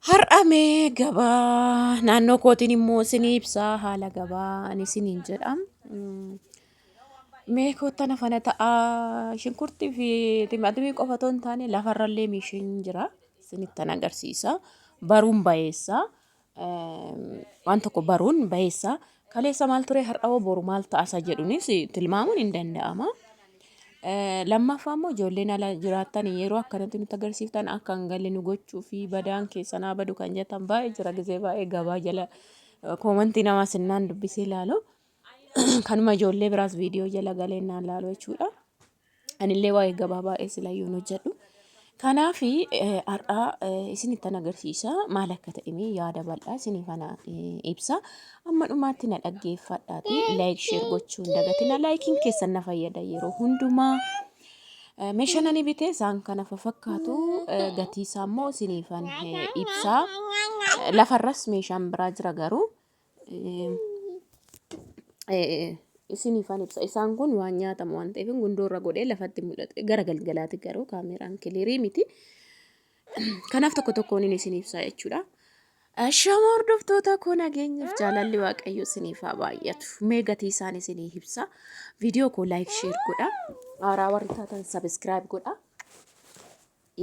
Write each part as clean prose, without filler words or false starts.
Har'a mee gabaa naannoo kootiin immoo isinii ibsaa haala gabaa ani isiniin jedha. Mee koottaa na fana ta'aa shunkurtii fi timaatimii qofa otoo hin taane lafarrallee meeshaan jira isinittan agarsiisa. Baruun bayeessa. Waan tokko baruun bayeessa. Kaleessa maal ture har'a hoo boru maal ta'a isa jedhunis tilmaamuun hin danda'ama. Lammaffaa immoo ijoolleen ala jiraattan yeroo akkanatti nutti agarsiiftan akka hin galle nu gochuu fi badaan keessan haa badu kan jettan baay'ee jira gizee baay'ee gabaa jala koomantii namaa sinnaan dubbisee ilaalu. Kanuma ijoollee biraas viidiyoo jala galee naan laalu jechuudha. Anillee waa'ee gabaa baay'ee silayyuu hin hojjedhu. Kanaaf har'a isinittan agarsiisa maal akka ta'e mee yaada bal'aa isinii kana ibsa. Amma dhumaatti na dhaggeeffadhaati like share gochuu hin dagatina. Laayikiin keessan na fayyada yeroo hundumaa. Meeshaan ani bite isaan kana fakkaatu gatii isaa immoo isiniifan ibsa. Lafarras meeshaan biraa jira garuu isiniifan ibsa. Isaan kun waan nyaatamu waan ta'eef gundoorra godhee lafatti mul'ate. Gara galgalaati garuu kaameraan kiliirii miti. Kanaaf tokko tokkoon inni isin ibsa jechuudha. Ashama hordoftoota koo nageenyaaf jaalalli waaqayyo isiniif haa baay'atu. Mee gatii isaan isinii ibsa. Viidiyoo koo laayik sheer godha. Haaraa warri taatan sabiskiraayib godha.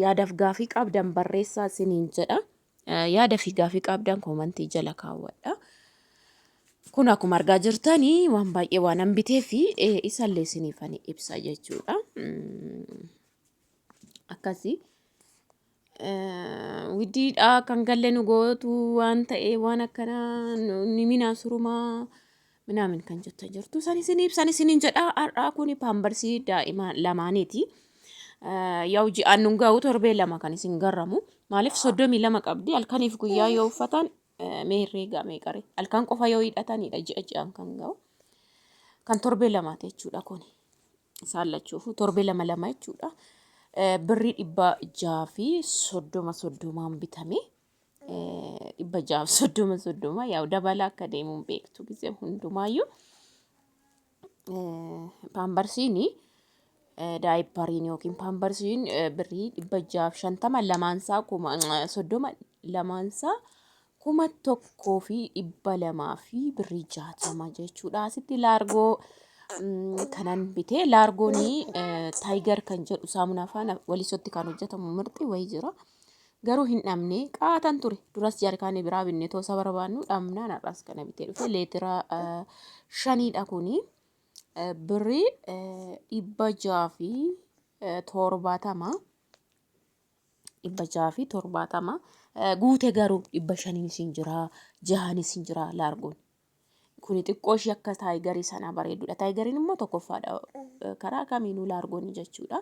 Yaadaaf gaafii qabdan barreessaa isiniin jedha. Yaada fi gaafii qabdan koomantii jala kaawwadha. Kun akkuma argaa jirtanii waan baay'ee waan an bitee fi isallee isiniifan ibsa jechuudha. Akkasii. Widdiidha kan galle nu gootu waan ta'e waan akkanaa ni minaa surumaa minaamin kan jettan jirtu san isin ibsan isinin jedha har'aa kuni paambarsii daa'ima lamaaniiti. Yaa'u ji'aan nun ga'u torbee 2 kan isin garramu. Maaliif 32 qabdi halkaniif guyyaa yoo uffatan mee herreegaa meeqare halkan qofa yoo hidhatanidha ji'a ji'aan kan ga'u. Kan torbee lamaati jechuudha kuni. Isaan lachuufu torbee 2 2 jechuudha. Birrii 630 30n bitame. 630 30 yaa'u dabala akka deemuun beektu gisee hundumaayyuu. Paambarsiin daayippariin yookiin paambarsiin birrii 650 lamaansaa 30,000 lamaansaa 1200 fi birrii 60 jechuudha. Asitti laargoo kanan bitee laargoon taayigar kan jedhu saamunaa faana walisotti kan hojjetamu mirxi wayii jira. Garuu hin dhabne qaatan ture. Duras jaarkaanii biraa binne toosa barbaannu dhabnaan har'as kana bitee dhufe leetira shaniidha kuni. Birrii 670. 670 guute garuu 500nis hin jira jahanis hin jira laargoon. Kuni xiqqoo ishii akka taayigarii sanaa bareedudha. Taayigariin immoo tokkoffaadha. Karaa kamiinuu laargoon jechuudha.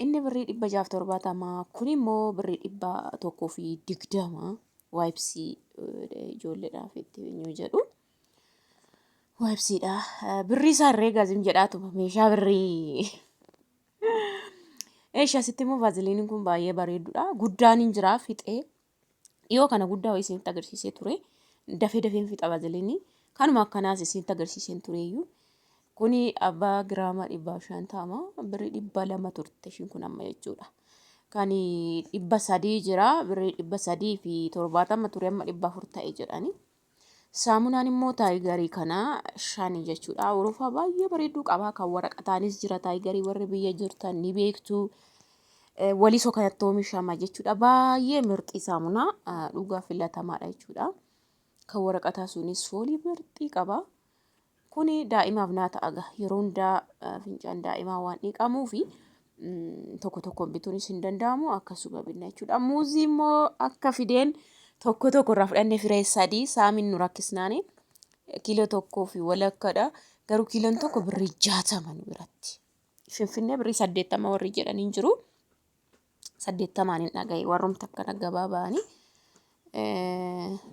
Inni birrii 670 kun immoo birrii 120 waayipsii ijoolleedhaaf itti eenyu jedhu. Waayipsiidha. Birrii isaa herreegaa zim jedhaatuma meeshaa birrii. Eeshi asitti immoo vaaziliiniin kun baay'ee bareedudha. Guddaan hin jira fixee. Dhiyoo kana guddaa wayii isinitti agarsiisee ture. Dafee dafeen fixa vaaziliinii. Kanuma akkanaas isinitti agarsiiseen tureeyyuu. Kuni abbaa giraama 150 birrii 200 turte ishiin kun amma jechuudha. Kan 300 jira birrii 370 ture amma 400 ta'e jedhani. Saamunaan immoo taayigarii kana shani jechuudha. Awurofaa baay'ee bareedduu qaba. Kan waraqataanis jira taayigarii warri biyya jirtan ni beektu. Walisoo kanatti oomishama jechuudha. Baay'ee mirxii saamunaa dhugaa filatamaadha jechuudha. Kan waraqataa sunis foolii mirxii qaba. Kuni daa'imaaf naa ta'a gaa. Yeroo hundaa fincaan daa'imaa waan dhiqamuufi tokko tokkoon bituunis hin danda'amu akkasuma binna jechuudha. Muuzii immoo akka fideen tokko tokko irraa fudhanne firee sadii saamiin nu rakkisnaani kiiloo tokkoo fi walakkaadha. Garuu kiiloon tokko birrii 60 nu biratti. Finfinnee birrii 80 warri jedhan hin jiru. 80n hin dhagaye warrumti akkana gabaa ba'anii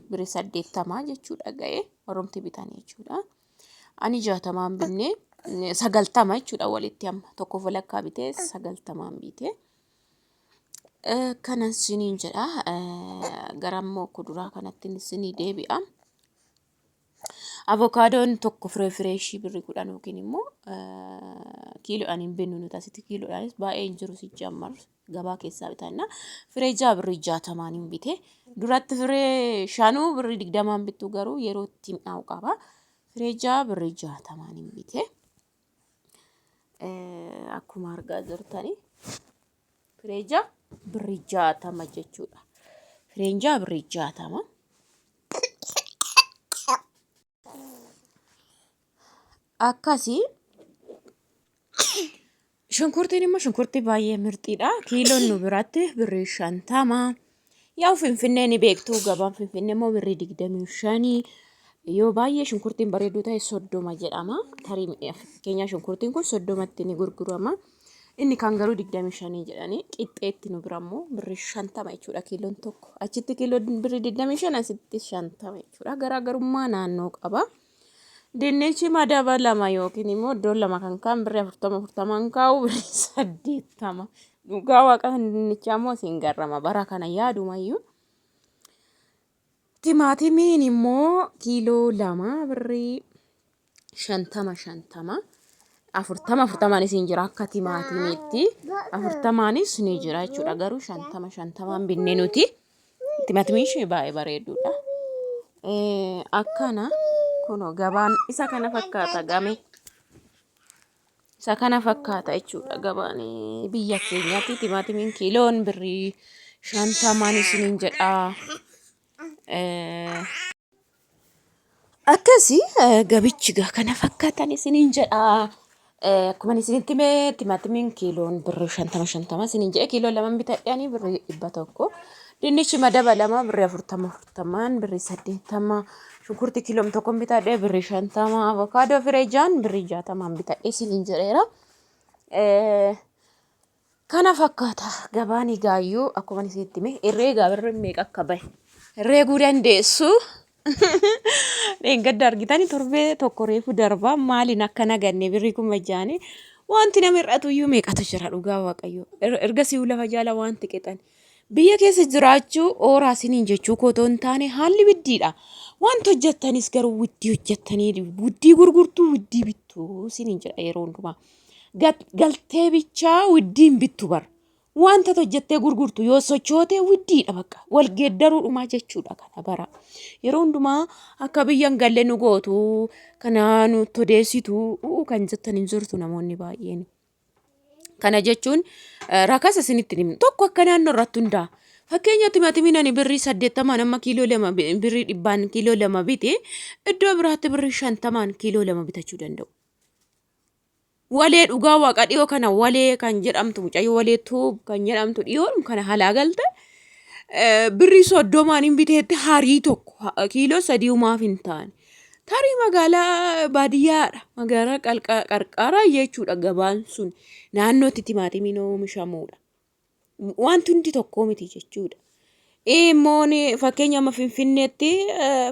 birrii 80 jechuu dhagaye warrumti bitan jechuudha. Ani 60n binne 90 jechuudha walitti amma tokkoof walakkaa bitee 90n bitee. Kanan siniin jedha gara immoo kuduraa kanatti sinii deebi'a. Avokaadoon tokko firee fireeshii birrii 10 yookiin immoo kiiloodhaan hin binnu nuti asitti kiiloodhaanis baay'ee hin jiru sijjammar gabaa keessaa bitanna. Firee ja'a birrii 60n hin bite. Duratti firee shanuu birrii 20n bittu garuu yeroo itti mi'aawu qaba. Firee ja'a birrii 60n hin bite. Akkuma argaa jirtani firee ja'a birrii 60 jechuudha. Fireen ja'a birrii 60. Akkasi shunkurtiin immoo shunkurtii baay'ee mirxiidha. Kiiloon nu biratti birrii 50. Yaa Finfinnee ni beektu gabaan Finfinnee immoo birrii 25. Yoo baay'ee shunkurtiin bareedduu ta'e 30 jedhama. Tarii fakkeenyaa shunkurtiin kun 30tti ni gurgurama. Inni kaan garuu 25 jedhanii qixxeetti nu bira immoo birrii 50 jechuudha kiiloon tokko. Achitti kiiloo birrii 25 asitti 50 jechuudha. Garaagarummaa naannoo qaba. Dinnichi madaba lama yookiin immoo iddoo lama kan kaan birrii 40 40n kaa'u birrii 80. Dhugaa waaqa kan dinnichaa immoo isin garrama bara kana yaadumayyuu. Timaatimiin immoo kiiloo 2 birrii 50 50 40 40nis hin jira akka timaatimiitti 40nis ni jira jechuudha garuu 50 50n binne nuti timaatimiin ishee baay'ee bareedduudha. Akkana kunoo gabaan isa kana fakkaata game. Isa kana fakkaata jechuudha gabaan biyya keenyaatti timaatimiin kiiloon birrii 50n isiniin jedha. Akkasi gabichi gaa kana fakkaatan isiniin jedha. Akkuma isinitti hime timaatimiin kiiloon birrii 50 50 isiniin jedhe kiiloo lama bitadhe ani birrii 100. Dinnichi madaba lama birrii 40 40n birrii 80. Shunkurtii kiiloom tokkon bitadhe birrii 50. Avokaadoo firee jaan birrii 60n bitadhe isiniin jedheera. Kana fakkaata gabaan egaayyuu akkuma isinitti hime herreegaa birriin meeqa akka bahe herreeguu dandeessu. Dheengadda argitani torbee tokko reefu darbaa maaliin akka naganne birrii 6000 wanti nama hir'atu iyyuu meeqatu jira dhugaa waaqayyo. Ergasii lafa jaala wanti qixan. Biyya keessa jiraachuu ooraa isiniin jechuu koo otoo hin taane haalli widdiidha. Wanti hojjettanis garuu widdii hojjettanii widdii gurgurtuu widdii bittuu isiniin jedha yeroo hundumaa. Galtee bichaa widdii hin bittu bar. Wanta hojjettee gurgurtu yoo sochoote widdiidha bakka. Wal geeddaruudhumaa jechuudha kana bara. Yeroo hundumaa akka biyya hin galle nu gootu kana nutti odeessitu kan jettan hin jirtu namoonni baay'een. Kana jechuun rakasa isinitti hin himnu. Tokko akka naannoo irratti hundaa'a. Fakkeenya timaatimiin ani birrii 80n amma kiiloo 2 birrii 100n kiiloo 2 bite iddoo biraatti birrii 50n kiiloo 2 bitachuu danda'u. Walee dhugaa waaqa dhiyoo kana walee kan jedhamtu mucayyoo walee tuub kan jedhamtu dhiyoon kana halaa galte birrii 30n hin biteetti harii tokko kiiloo 3 humaaf hin taane. Tarii magaalaa baadiyyaadha. Magaalaa qarqara jechuudha gabaan sun. Naannootti timaatimiin oomishamuudha. Wanti hundi tokkoo miti jechuudha. Immoon fakkeenya amma Finfinneetti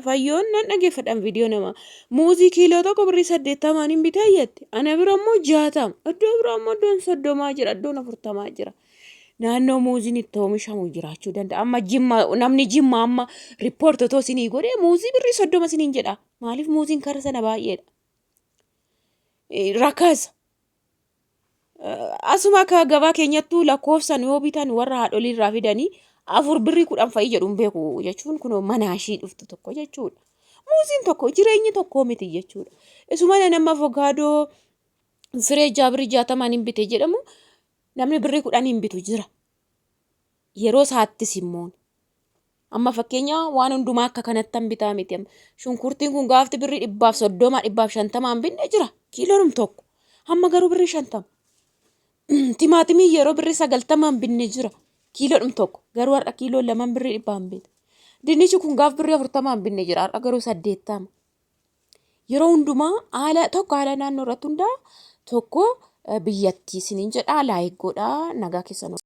fayyoon nan dhageeffadhaan viidiyoo namaa. Muuzii kiiloo tokko birrii 80n hin bitee jette. Ana bira immoo 60. Iddoo biraa immoo iddoon 30 jira, iddoon 40 jira. Naannoo muuziin itti oomishamu jiraachuu danda'a. Amma jimma namni jimma amma riippoorti otoo isinii godhee muuzii birrii 30 isiniin jedha. Maaliif muuziin kara sana baay'eedha. Rakasa. Asuma akka gabaa keenyattuu lakkoofsan yoo bitan warra haadholii irraa fidanii afur birrii 10 fa'i jedhu hin beeku jechuun kunoo manaa ishii dhuftu tokko jechuudha. Muuziin tokko jireenyi tokko miti jechuudha. Isuma nama avokaadoo firee ja'a birrii 60n hin bite jedhamu Namni birrii 10 hin bitu jira. Yeroo isaattis immoo. Amma fakkeenya waan hundumaa akka kanattan bitaa miti. Shunkurtiin kun gaafti birrii 130 150n binne jira. Kiiloonum tokko. Amma garuu birrii 50. Timaatimiin yeroo birrii 90n binne jira. Kiiloodhum tokko. Garuu har'a kiiloo laman birrii 100n bita. Dinnichi kun gaaf birrii 40n binne jira. Har'a garuu 80. Yeroo hundumaa haala tokko haala naannoo irratti hundaa'a tokko biyyattii isiniin jedha laayik godhaa nagaa keessan.